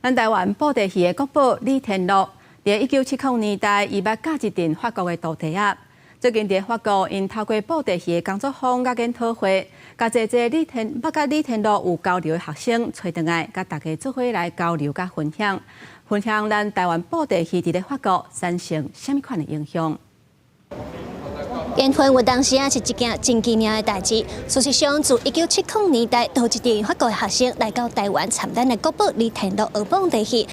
咱台灣布袋戲的國寶李天祿，佇1970年代，伊捌教一陣法國的徒弟仔。最近佇法國，𪜶透過布袋戲的工作坊佮研討會，共濟濟李天捌佮李天祿有交流的學生揣轉來，佮大家做伙來交流佮分享，分享咱台灣布袋戲佇咧法國產生啥物款的影響。緣分有當時啊是一件真奇妙的代誌。事實上，自1970年代，就有一陣法國的學生來到台灣參咱的國寶李天祿學布袋戲。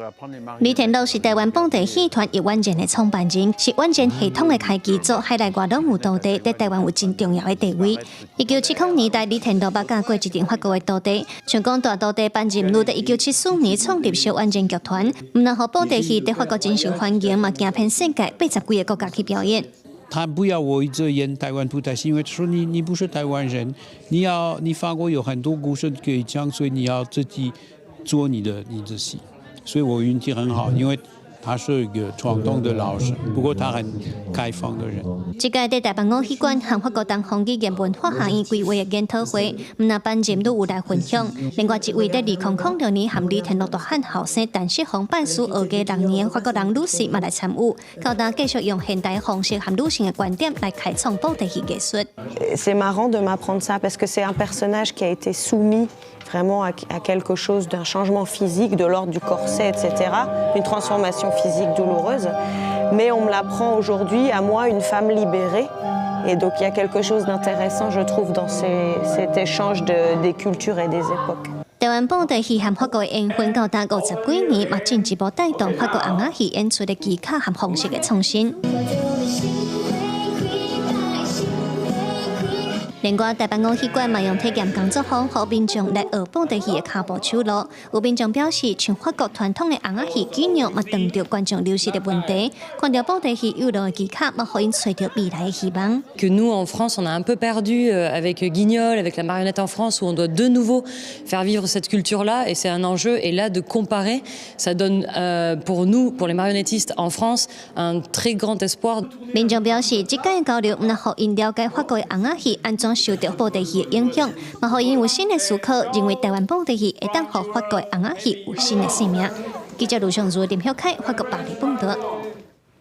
李天祿是台灣布袋戲團玉婉箭的創辦人，是婉箭系統的開基祖，海內外攏有徒弟，佇台灣有真重要的地位。1970年代，李天祿捌教過一陣法國的徒弟，像講大徒弟班仁祿佇1974年創立小婉箭劇團，毋但予布袋戲佇法國真受歡迎，嘛行遍世界80幾个國家去表演。他不要我一直演台灣布袋戲，因為說你不是台灣人，你法國有很多故事可以講，所以你要自己做你的戲。所以我運氣很好，因為他是一個傳統的老師，不過他很開放的人。這屆佇台北五戲館和法國東方語言文化學院規劃的研討會，毋但班仁祿有來分享，另外一位佇2006年和李天祿大漢後生陳世峰拜師學藝6年的法國人女士嘛來參與，到今繼續用現代方式和女性的觀點來開創布袋戲藝術。 C'est marrant de m'apprendre ça parce que c'est un personnage qui a été soumis vraiment à quelque chose d'un changement physique, de l'ordre du corset, etc., une transformation physique douloureuse. Mais on me l'apprend aujourd'hui, à moi, une femme libérée. Et donc il y a quelque chose d'intéressant, je trouve, dans cet échange des cultures et des époques. 台灣布袋戲和法國的緣分到今50幾年，嘛進一步帶動法國紅仔戲演出的技巧和方式的創新。另外，台北五戲館嘛用體驗工作坊，予民眾來學布袋戲的跤步手路。有民眾表示，像法國傳統的紅仔戲技巧，嘛當著觀眾流失的問題，看著布袋戲有路的技巧，嘛予𪜶揣著未來的希望。 Que nous en France, on a un peu perdu avec Guignol, avec la marionnette en France, où on doit de nouveau faire vivre cette culture-là, et c'est un enjeu. Et là, de comparer, ça donne pour nous, pour les marionnettistes en France, un très grand espoir. 民眾表示，這屆交流毋但予𪜶了解法國的紅仔戲按怎受著布袋戲的影響，嘛予𪜶有新的思考，認為台灣布袋戲會當予法國的紅仔戲有新的生命。記者盧尚如、林曉凱，法國巴黎報導。